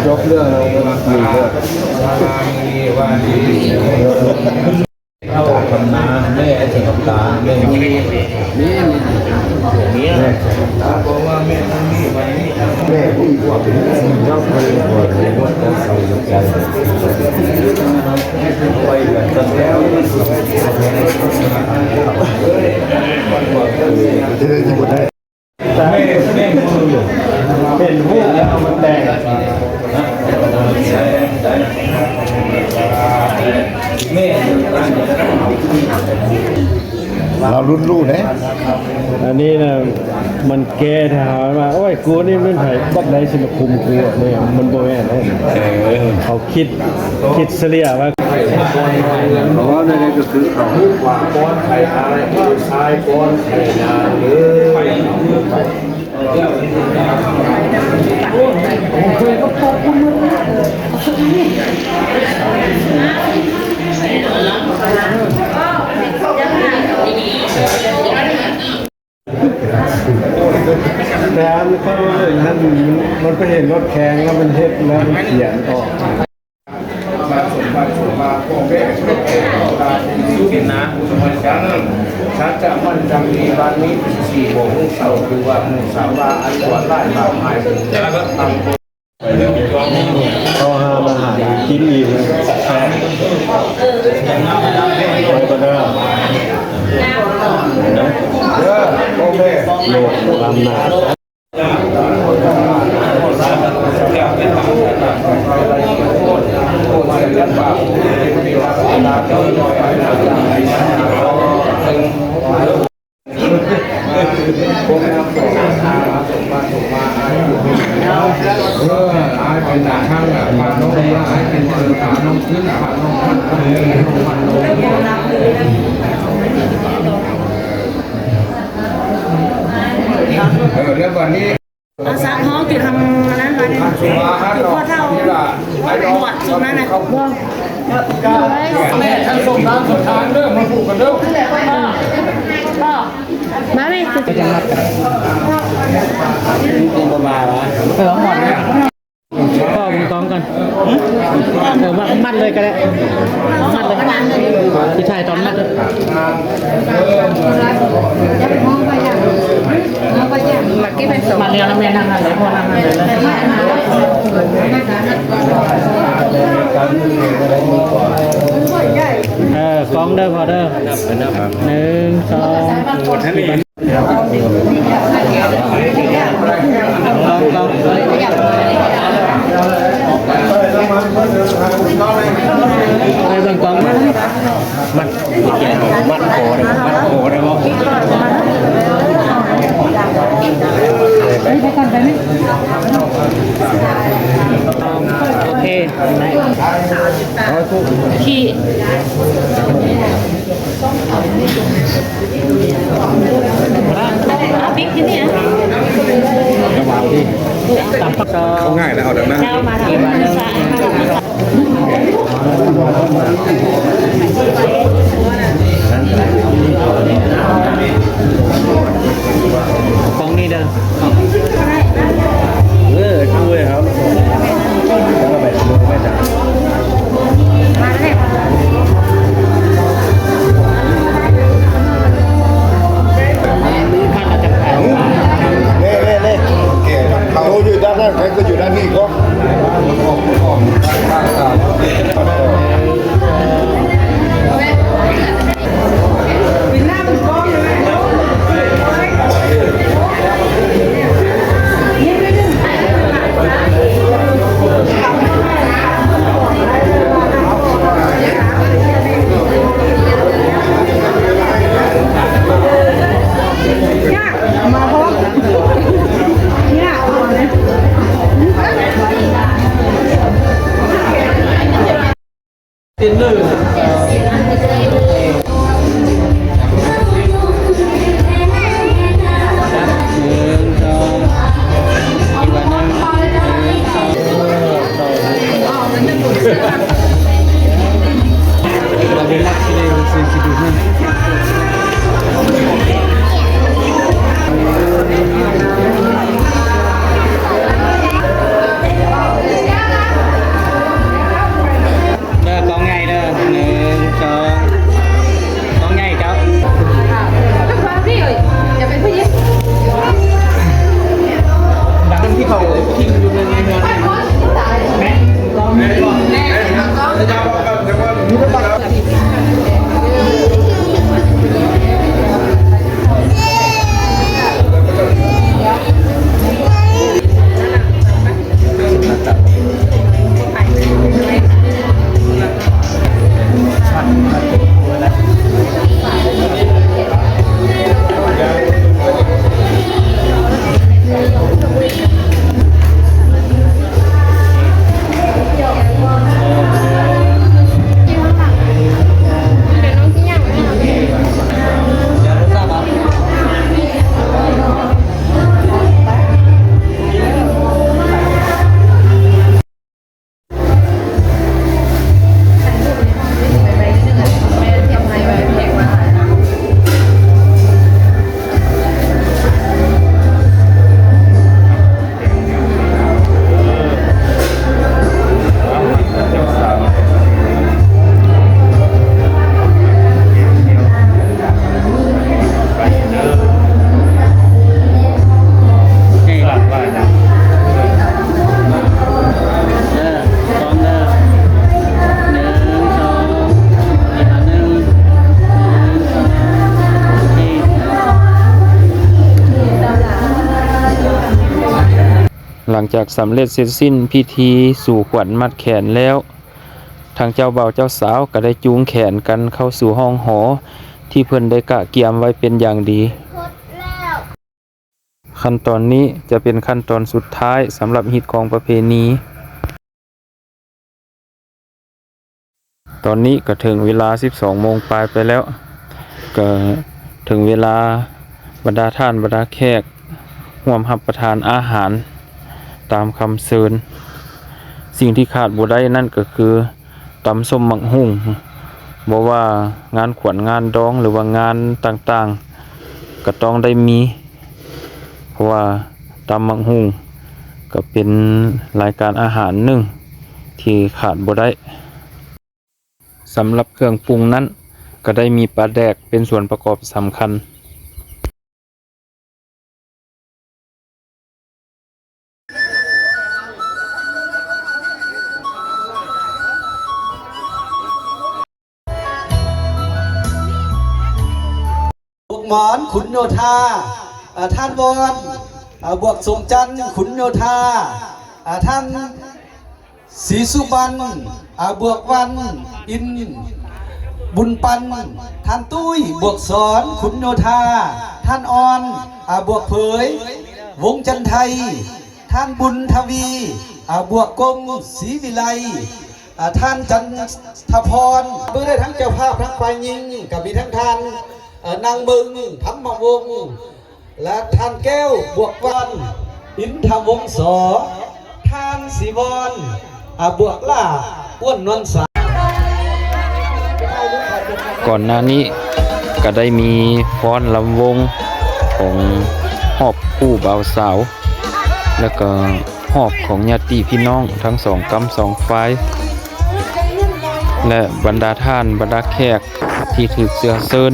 ຈົບເລື່ອງແລ້ວ ເອົາຄຳນາແມ່ໃສ່ຄຳຕາ ແມ່ ແມ່ ແມ່ ລາວລຸ້ນລູກເດ້ ອັນນີ້ນະ ມັນແກ່ແທ້ ເຮົາວ່າ ໂອ້ຍ ກູນີ້ແມ່ນໃຜ ບັກໃດຊິມາຄຸມກູ ນີ້ ມັນບໍ່ແມ່ນເດ້ ເອີ ເຂົາຄິດ ຄິດສະເລ່ຍວ່າ ເວົ້າແນວໃດກໍຄືເຂົາ ວ່າກ່ອນໃຜອາຍ ຊາຍກ່ອນໃຜນາງເອີຍ. ແຕ່ອັນຂ້ອຍວ່າອັນນັ້ນ ມັນໄປເຫັນລົດແຂ່ງແລ້ວມັນເຮັດແລ້ວມັນຂຽນອອກ. ມາສົມບັດສົມມາພໍ່ແມ່ ສຸຂິນນາ ສຸຂະ ສັດຈະໝັ້ນຈັງມີ ບາດນີ້ ສີ່ບໍ່ຮູ້ເສົ້າ ຄືວ່າໝູ່ສາວວ່າ ອັນຊົ່ວຮ້າຍບາບຮ້າຍ ເອົາຫາມາຫາກິນອີກ ໄປກໍໄດ້ ໂລດລຳໜ້າ. ເອີ ແລ້ວບັດນີ້ ອາ ສາມຫ້ອງ ຈະທຳອັນນັ້ນມານີ້ ຄືພໍ່ເຖົ້າບວດຊຸມນັ້ນນະ ແມ່ນທັງສົມຕາມສົມທາງເດີ ມາປູກກັນເດີ ມາແມ່ ຄືຈະມັດກັນ ບໍ່ມາວະ ເອີ ໝົດ ພໍ່ເບິ່ງກອງກ່ອນ ເອີ ມັດ ມັດເລີຍກໍໄດ້ ມັດເລີຍ ຊິຖ່າຍຕອນມັດເດີ ມາເກັບໃຫ້ສົມ ມາແລ້ວນະແມ່ ນັ່ງຫັ້ນເລີຍ ພໍ່ນັ່ງຫັ້ນເລີຍ ເອີ ກ້ອງເດີພໍ່ເດີ ໜຶ່ງ ສອງ ໄປເບິ່ງກ້ອງ ມັດ ມັດຄໍໄດ້ ມັດຄໍໄດ້ບໍ່? ໂອເຄ ໄດ້ ຂີ່ ເອົາປິກຢູ່ນີ້ນະ ເຂົ້າງ່າຍນະ ເອົາແນວນັ້ນ ເຈົ້າມາທາງ ກ້ອງນີ້ເດີ ເອີ ຊ່ວຍເຮົາ ເນ່ໆໆ ໂຕຢູ່ດ້ານນັ້ນ ໃຜກໍຢູ່ດ້ານນີ້ກໍ ຫຼັງຈາກສຳເລັດເສັດສິ້ນພິທີສູ່ຂວັນມັດແຂນແລ້ວ, ທາງເຈົ້າບ່າວເຈົ້າສາວກໍໄດ້ຈູງແຂນກັນເຂົ້າສູ່ຫ້ອງຫໍທີ່ເພິ່ນໄດ້ກະກຽມໄວ້ເປັນຢ່າງດີ. ຂັ້ນຕອນນີ້ຈະເປັນຂັ້ນຕອນສຸດທ້າຍສຳລັບຮີດຄອງປະເພນີ. ຕອນນີ້ກໍເຖິງເວລາສິບສອງໂມງປາຍໄປແລ້ວ, ກໍເຖິງເວລາບັນດາທ່ານບັນດາແຂກຮ່ວມຮັບປະທານອາຫານຕາມຄຳເຊີນ. ສິ່ງທີ່ຂາດບໍ່ໄດ້ນັ້ນກໍຄື ຕຳສົ້ມໝາກຫຸ່ງ, ບໍ່ວ່າງານຂວັນງານດອງ ຫຼືວ່າງານຕ່າງໆ ກໍຕ້ອງໄດ້ມີ, ເພາະວ່າຕຳໝາກຫຸ່ງກໍເປັນລາຍການອາຫານໜຶ່ງທີ່ຂາດບໍ່ໄດ້. ສຳລັບເຄື່ອງປຸງນັ້ນ ກໍໄດ້ມີປາແດກເປັນສ່ວນປະກອບສຳຄັນ. ບວກໝອນ ຂຸນໂຍທາ, ເອີ່ ທ່ານວອນ ເອີ່ ບວກສົມຈັນ ຂຸນໂຍທາ, ເອີ່ ທ່ານ ສີສຸບັນ ອາ ບວກວັນ ອິນບຸນປັນ, ທ່ານຕຸ້ຍ ບວກສອນ ຂຸນໂຍທາ, ທ່ານອອນ ອາ ບວກເຜີຍ ວົງຈັນໄທ, ທ່ານບຸນທະວີ ອາ ບວກກົງ ສີວິໄລ, ອາ ທ່ານຈັນທະພອນ. ເບິ່ງໄດ້ທັງເຈົ້າພາບທັງຝ່າຍຍິງ ກໍມີທັງທ່ານ ເອີ່ ນາງເບິ່ງ ທຳມະວົງ ແລະ ທ່ານແກ້ວ ບວກວັນ ອິນທະວົງສ, ທ່ານສີວອນ ອາ ບວກຫຼ້າ ອ້ວນນວນສາ. ກ່ອນໜ້ານີ້ກໍໄດ້ມີຟ້ອນລຳວົງຂອງຮອບຄູ່ບ່າວສາວ ແລະ ກໍຮອບຂອງຍາດຕິພີ່ນ້ອງທັງສອງກ້ຳສອງຝ່າຍ ແລະ ບັນດາທ່ານບັນດາແຂກ ທີ່ຖືກເຊື້ອເຊີນ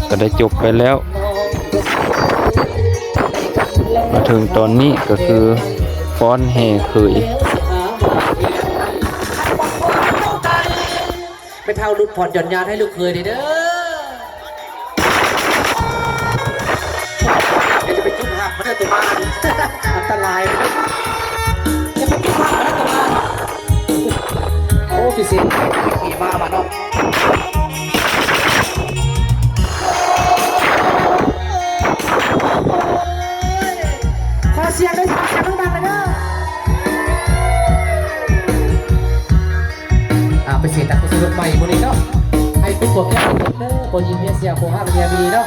ກໍໄດ້ຈົບໄປແລ້ວ. ມາເຖິງຕອນນີ້ກໍຄືຟ້ອນແຫ່ເຂີຍ. ແມ່ເຖົ້າຫຼຸດຜ່ອນຢ່ອນຍາດໃຫ້ລູກເຂີຍແດ່ເດີ. ຢ່າໄປຈຸດຫາກມັນເດີໂຕມາ ອັນຕະລາຍ. ໂອ້ ພິເສດ ຂີ່ມ້າມາເນາະ. ຂໍສຽງເດີ ຂໍສຽງດັງໆເດີ. ອ່າ ໄປເສດຕັກກຸສະລົດໃໝ່ມື້ນີ້ເນາະ ໃຫ້ຄົນຕົວແກ້ວເດີ ບໍ່ຍິນເມຍເສຍ ຄົວຮັກເມຍມີເນາະ.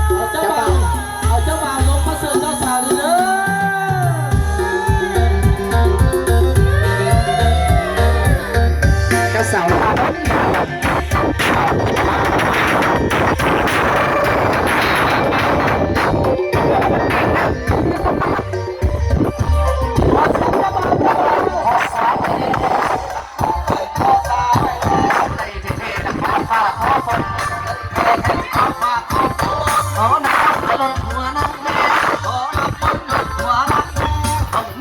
ເອົາເຈົ້າບ່າວ ເອົາເຈົ້າບ່າວລົງມາເສີບເຈົ້າສາວເດີ. ເຈົ້າສາວລາວ ຂ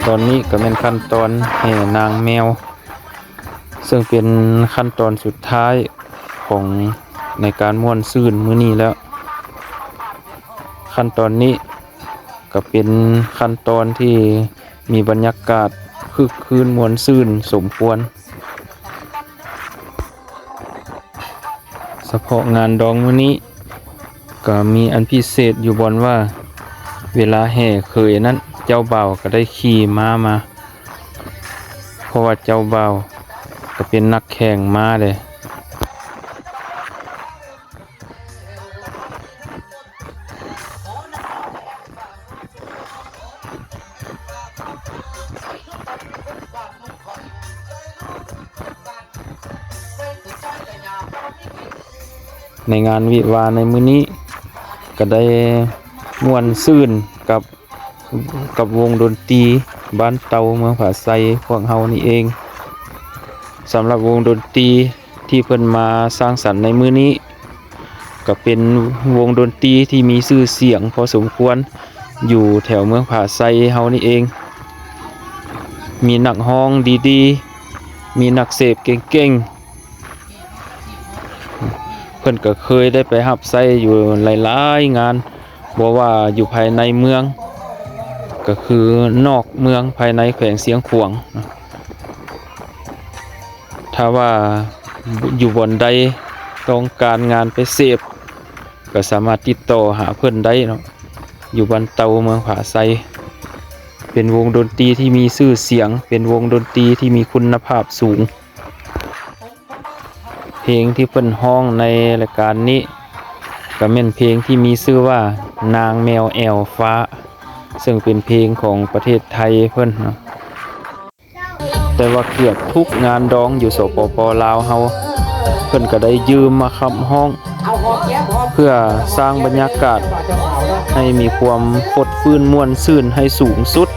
ຕອນນີ້ກໍແມ່ນຂັ້ນຕອນແຫ່ນາງແມວ ເຊິ່ງເປັນຂັ້ນຕອນສຸດທ້າຍຂອງ ໃນການມ່ວນຊື່ນມື້ນີ້ແລ້ວ. ຂັ້ນຕອນນີ້ກໍເປັນຂັ້ນຕອນທີ່ມີບັນຍາກາດຄຶກຄື້ນມ່ວນຊື່ນສົມຄວນ. ສະເພາະງານດອງມື້ນີ້ ກໍມີອັນພິເສດຢູ່ບ່ອນວ່າ ເວລາແຫ່ເຂີຍນັ້ນ ເຈົ້າບ່າວກໍໄດ້ຂີ່ມ້າມາ ເພາະວ່າເຈົ້າບ່າວກໍເປັນນັກແຂ່ງມ້າເດ້. ໃນງານວິວາໃນມື້ນີ້ ກໍໄດ້ມ່ວນຊື່ນກັບ ກັບວົງດົນຕີບ້ານເຕົາເມືອງຜາໄຊພວກເຮົານີ້ເອງ. ສຳລັບວົງດົນຕີທີ່ເພິ່ນມາສ້າງສັນໃນມື້ນີ້ ກໍເປັນວົງດົນຕີທີ່ມີຊື່ສຽງພໍສົມຄວນ ຢູ່ແຖວເມືອງຜາໄຊເຮົານີ້ເອງ. ມີນັກຮ້ອງດີໆ ມີນັກເສບເກັ່ງໆ ເພິ່ນກໍເຄີຍໄດ້ໄປຮັບໃຊ້ຢູ່ຫຼາຍໆງານ ບໍ່ວ່າຢູ່ພາຍໃນເມືອງ ກໍຄືນອກເມືອງ ພາຍໃນແຂວງຊຽງຂວາງ. ຖ້າວ່າຢູ່ບ່ອນໃດຕ້ອງການງານໄປເສບ ກໍສາມາດຕິດຕໍ່ຫາເພິ່ນໄດ້ເນາະ ຢູ່ບ້ານເຕົາເມືອງຜາໄຊ. ເປັນວົງດົນຕີທີ່ມີຊື່ສຽງ ເປັນວົງດົນຕີທີ່ມີຄຸນນະພາບສູງ. ເພງທີ່ເພິ່ນຮ້ອງໃນລາຍການນີ້ ກໍແມ່ນເພງທີ່ມີຊື່ວ່າ ນາງແມວແອວຟ້າ ເຊິ່ງເປັນເພງຂອງປະເທດໄທເພິ່ນເນາະ. ແຕ່ວ່າເກືອບທຸກງານດອງຢູ່ ສປປ ລາວເຮົາ ເພິ່ນກໍໄດ້ຢືມມາຂັບຮ້ອງ ເພື່ອສ້າງບັນຍາກາດໃຫ້ມີຄວາມຟົດຟື້ນມ່ວນຊື່ນໃຫ້ສູງສຸດ.